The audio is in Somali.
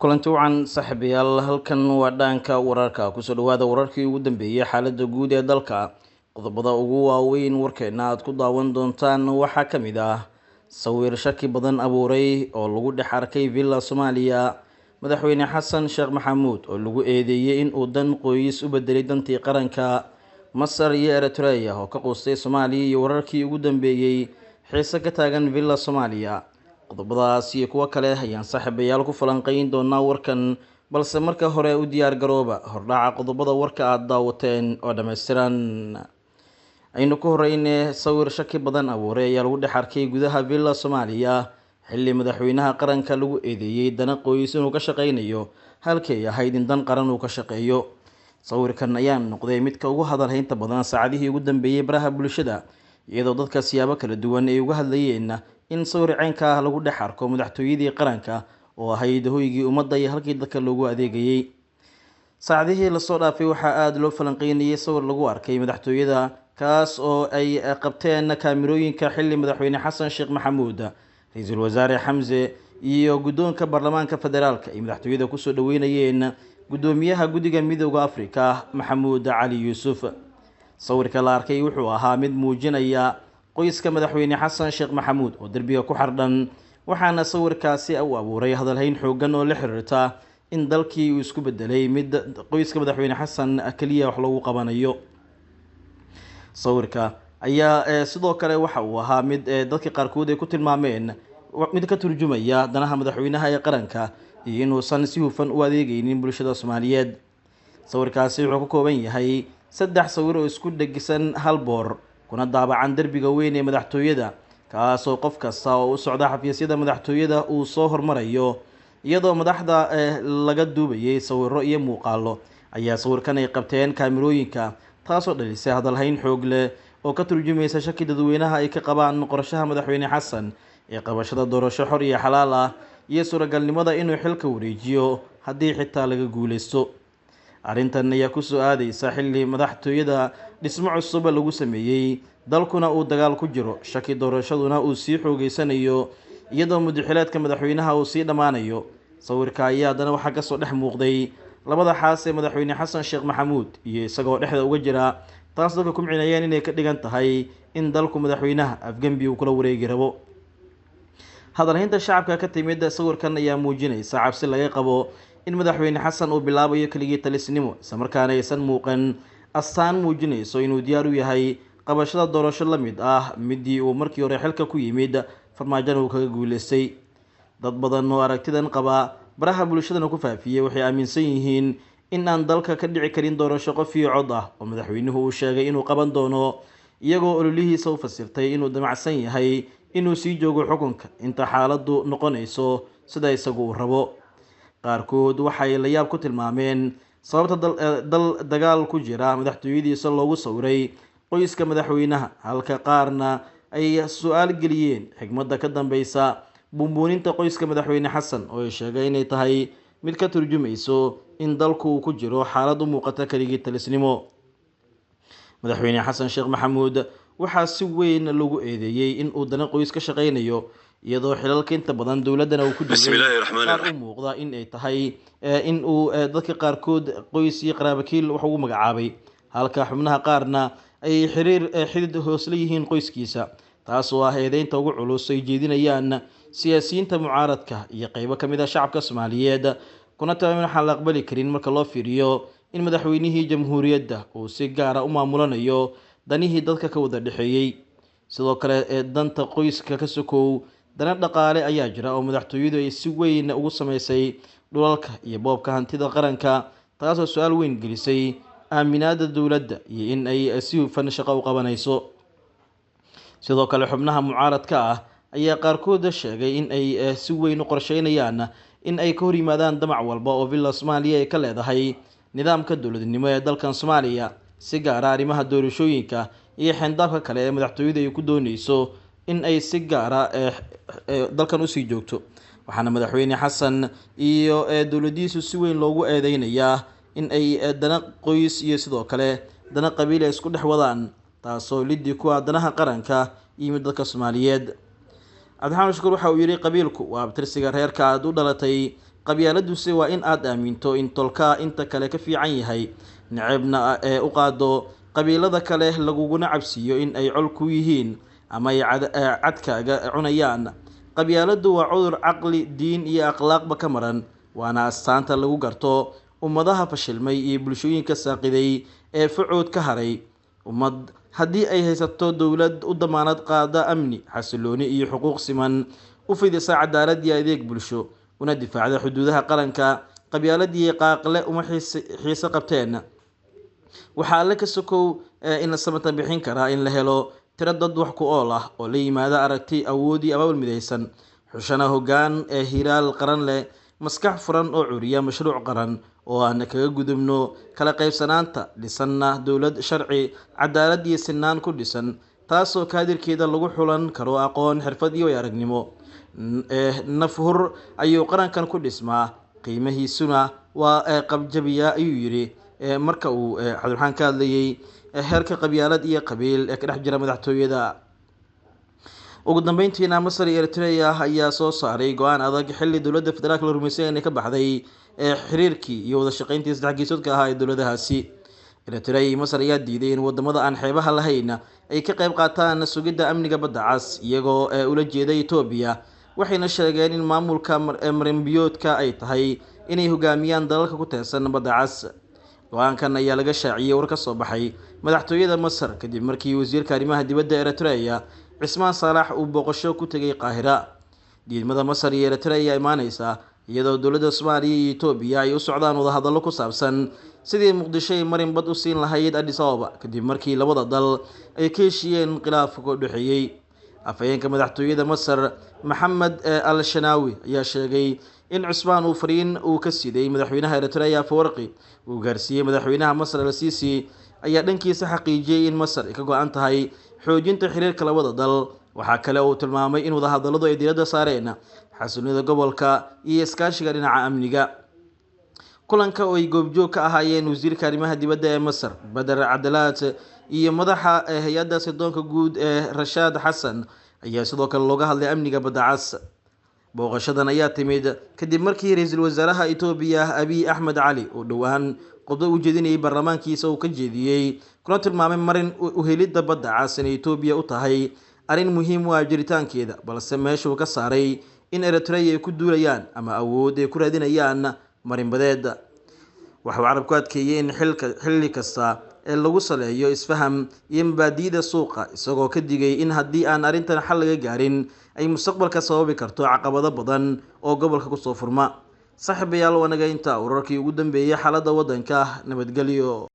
Kulanti wacan saaxiibayaal, halkan waa dhaanka wararka. Kusoo dhawaada wararkii ugu dambeeyay xaaladda guud ee dalka. Qodobada ugu waaweyn warkeena aad ku daawan doontaan waxaa ka mid ah sawir shaki badan abuuray oo lagu dhex arkay Villa Soomaaliya, Madaxweyne Xasan Sheekh Maxamuud oo lagu eedeeyey in uu dan qoys u bedelay dantii qaranka, Masar iyo Eritrea oo ka quustay Soomaaliya, iyo wararkii ugu dambeeyey xiise ka taagan Villa Soomaaliya. Qodobadaas iyo kuwo kale ayaan saaxiibayaal ku falanqeyn doonaa warkan, balse marka hore u diyaar garooba hordhaca qodobada warka aada daawateen oo dhammaystiran. Aynu ku horeyne, sawir shaki badan abuuray ayaa lagu dhex arkay gudaha Villa Soomaaliya xilli madaxweynaha qaranka lagu eedeeyey dana qoys inuu ka shaqeynayo halkii ay ahayd in dan qaran uu ka shaqeeyo. Sawirkan ayaa noqday midka ugu hadalhaynta badan saacadihii ugu dambeeyey baraha bulshada, iyadoo dadka siyaabo kala duwan ay uga hadlayeen in sawir ceynka ah lagu dhex arko madaxtooyadii qaranka oo ahayd hoygii ummadda iyo halkii dadka loogu adeegayey. Saacadihii lasoo dhaafay waxaa aada loo falanqeynayay sawir lagu arkay madaxtooyada, kaas oo ay qabteen kaamirooyinka xilli Madaxweyne Xasan Sheekh Maxamuud, Ra-iisul Wasaare Xamse iyo guddoonka baarlamaanka federaalka ay madaxtooyada kusoo dhaweynayeen guddoomiyaha guddiga Midooda Afrika Maxamuud Cali Yuusuf. Sawirka la arkay wuxuu ahaa mid muujinaya qoyska Madaxweyne Xasan Sheekh Maxamuud oo derbiga ku xardhan, waxaana sawirkaasi u abuuray hadalhayn xooggan oo la xiriirta in dalkii uu isku bedelay mid qoyska Madaxweyne Xasan keliya wax loogu qabanayo. Sawirka ayaa sidoo kale waxa uu ahaa mid dadka qaarkood ay ku tilmaameen mid ka turjumaya danaha madaxweynaha ee qaranka iyo inuusan si hufan u adeegeynin bulshada Soomaaliyeed. Sawirkaasi wuxuu ka kooban yahay 3 sawir oo isku dhegisan hal boor kuna daabacan derbiga weyn ee madaxtooyada, kaasoo qof kasta oo u socda xafiisyada madaxtooyada uu soo hormarayo, iyadoo madaxda laga duubayay sawiro iyo muuqaalo. Ayaa sawirkan ay qabteen kaamirooyinka, taasoo dhalisay hadalhayn xoog leh oo ka turjumaysa shaki dadweynaha ay ka qabaan qorshaha Madaxweyne Xasan ee qabashada doorasho xor iyo xalaal ah iyo suuragalnimada inuu xilka wareejiyo haddii xitaa laga guuleysto. Arrintan ayaa kusoo aadeysa xilli madaxtooyada dhismo cusub lagu sameeyey, dalkuna uu dagaal ku jiro, shaki doorashaduna uu sii xoogeysanayo, iyadoo mudaxileedka madaxweynaha uu sii dhammaanayo. Sawirka ayaa haddana waxaa kasoo dhex muuqday labada xaas ee Madaxweyne Xasan Sheekh Maxamuud iyo isagoo dhexda uga jira, taas dadka ku micneeyeen inay ka dhigan tahay in dalku madaxweynaha afgembi uu kula wareegi rabo. Hadalhaynta shacabka ka timid sawirkan ayaa muujinaysa cabsi laga qabo in Madaxweyne Xasan uu bilaabayo keligii talisnimo, islamarkaana aysan muuqan astaan muujinayso inuu diyaar u yahay qabashada doorasho la mid ah midii uu markii hore xilka ku yimid, Farmaajona uu kaga guuleystay. Dad badan oo aragtidan qaba baraha bulshadana ku faafiyey waxay aaminsan yihiin in aan dalka ka dhici karin doorasho qof iyo cod ah oo madaxweynuhu uu sheegay inuu qaban doono, iyagoo ololihiisa u fasirtay inuu damacsan yahay inuu sii joogo xukunka inta xaaladdu noqonayso sida isagu uu rabo. Qaarkood waxay la yaab ku tilmaameen sababta dal dagaal ku jira madaxtooyadiisa loogu sawiray qoyska madaxweynaha, halka qaarna ay su-aal geliyeen xigmadda ka dambeysa buunbuuninta qoyska Madaxweyne Xasan oo ay sheegay inay tahay mid ka turjumayso in dalku uu ku jiro xaalad u muuqata keligii talisnimo. Madaxweyne Xasan Sheekh Maxamuud waxaa si weyn lagu eedeeyey in uu dana qoys ka shaqeynayo, iyadoo xilalka inta badan dowladdana uu ku Bismillaahi jiray raxmaani qaar u raxiim. muuqda in ay tahay in uu dadka qaarkood qoys iyo qaraabakiil wax ugu magacaabay, halka xubnaha qaarna ay xiriir xidid hoos la yihiin qoyskiisa, taas oo ah eedeynta ugu culus ay jeedinayaan siyaasiyiinta mucaaradka iyo qeybo ka mid ah shacabka Soomaaliyeed, kuna tilmaameen waxaan la aqbali karin marka loo fiiriyo in madaxweynihii jamhuuriyadda uu si gaara u maamulanayo danihii dadka ka wada dhexeeyey. Sidoo kale ee danta qoyska ka sokow, dana dhaqaale ayaa jira oo madaxtooyadu ay si weyn ugu sameysay dhulalka iyo boobka hantida qaranka, taasoo su-aal weyn gelisay aaminaadda dowladda iyo in ay si hufan shaqo u qabanayso. Sidoo kale xubnaha mucaaradka ah ayaa qaarkood sheegay in ay si weyn u qorsheynayaan in ay ka hor yimaadaan damac walba oo Villa Soomaaliya ay ka leedahay nidaamka dowladnimo ee dalkan Soomaaliya, si gaara arrimaha doorashooyinka iyo xeendaabka kale ee madaxtooyadu ay ku dooneyso in ay si gaara dalkan usii joogto. Waxaana Madaxweyne Xasan iyo dowladiisu si weyn loogu eedeynayaa in ay dana qoys iyo sidoo kale dana qabiil ay isku dhex wadaan, taasoo liddi ku ah danaha qaranka iyo mid dadka Soomaaliyeed. Cabdiraxmaan Shukuur waxa uu yidhi: qabiilku waa abtirsiga reerka aad u dhalatay, Qabyaaladuse waa in aad aaminto in tolkaa inta kale ka fiican yahay, necebna ee u qaado qabiilada kale, laguguna cabsiiyo in ay col ku yihiin ama ay cadkaaga cunayaan. Qabyaaladdu waa cudur caqli, diin iyo akhlaaqba ka maran, waana astaanta lagu garto ummadaha fashilmay iyo bulshooyinka saaqiday ee facood ka haray. Ummad haddii ay haysato dowlad u damaanad qaada amni, xasilooni iyo xuquuq siman, u fidisa cadaalad iyo adeeg bulsho, una difaacda xuduudaha qaranka, qabyaaladii qaaqle uma xiise qabteen. Waxaa alle ka sokow in la samata bixin karaa in la helo tiro dad wax ku ool ah oo la yimaada aragti, awood iyo abaabul midaysan, xushana hoggaan ee hilaal qaran leh, maskax furan oo curiya mashruuc qaran oo aan kaga gudubno kala qaybsanaanta, dhisanna dowlad sharci, cadaalad iyo sinaan ku dhisan, taasoo kaadirkeeda lagu xulan karo aqoon, xirfad iyo aragnimo. Naf hur ayuu qarankan ku dhismaa, qiimahiisuna waa qabjabiyaa, ayuu yidhi marka uu Cabdiraxmaan ka hadlayay heerka qabyaalad iyo qabiil ee ka dhex jira madaxtooyada. Ugu dambeyntiina, Masar iyo Eritrea ayaa soo saaray go-aan adag xilli dowladda federaalka la rumaysay inay ka baxday xiriirkii iyo wada shaqeyntii saddex geesoodka ahaa ee dowladahaasi. Eritrea iyo Masar ayaa diiday in wadamada aan xeebaha lahayn ay ka qayb qaataan sugidda amniga badda cas, iyagoo ula jeeda Etoobiya, waxayna sheegeen in maamulka marinbiyoodka ay tahay inay hogaamiyaan dalalka ku teersan badda cas. Go-aankan ayaa laga shaaciyey war ka soo baxay madaxtooyada Masar kadib markii wasiirka arrimaha dibadda Eritrea Cismaan Saalax uu booqasho ku tegay Qaahira. Diidmada Masar iyo Eritrea ayaa imaaneysa iyadoo dowladda Soomaaliya iyo Etoobiya ay u socdaan wadahadallo ku saabsan sidii Muqdisho ay marin bad u siin lahayd Addis Ababa, kadib markii labada dal ay ka heshiiyeen khilaafka ka dhexeeyey. Afhayeenka madaxtooyada Masar Maxamed Al Shanaawi ayaa sheegay in Cusmaan uu fariin uu ka siday madaxweynaha Eritrea Afwerqi uu gaarsiiyey madaxweynaha Masar. Al Sisi ayaa dhankiisa xaqiijiyey in Masar ay ka go-an tahay xoojinta xiriirka labada dal. Waxaa kale oo uu tilmaamay in wadahadalladu ay diiradda saareen xasiloonida gobolka iyo iskaashiga dhinaca amniga. Kulanka oo ay goobjoog ka ahaayeen wasiirka arrimaha dibadda ee Masar Bader Cabdalaat iyo madaxa hay-adda sirdoonka guud ee Rashaad Xasan ayaa sidoo kale looga hadlay amniga badda cas. Booqashadan ayaa timid kadib markii ra-iisul wasaaraha Etoobiya Abiy Axmed Cali uu dhowaan qodbo u jeedinayay baarlamaankiisa uu ka jeediyey, kuna tilmaamay marin uhelidda badda cas inay Etoobiya u tahay arrin muhiim u ah jiritaankeeda, balse meeshuu ka saaray in Eritrea ay ku duulayaan ama awood ay ku raadinayaan marinbadeed. Waxauu carab ku adkeeyey in xilli kasta ee lagu saleeyo isfaham iyo mabaadi'da suuqa, isagoo ka digay in haddii aan arrintan xal laga gaarin ay mustaqbalka sababi karto caqabado badan oo gobolka kusoo furma. Saaxiibayaal, wanaga inta wararkii ugu dambeeyey xaaladda waddanka. Nabadgelyo.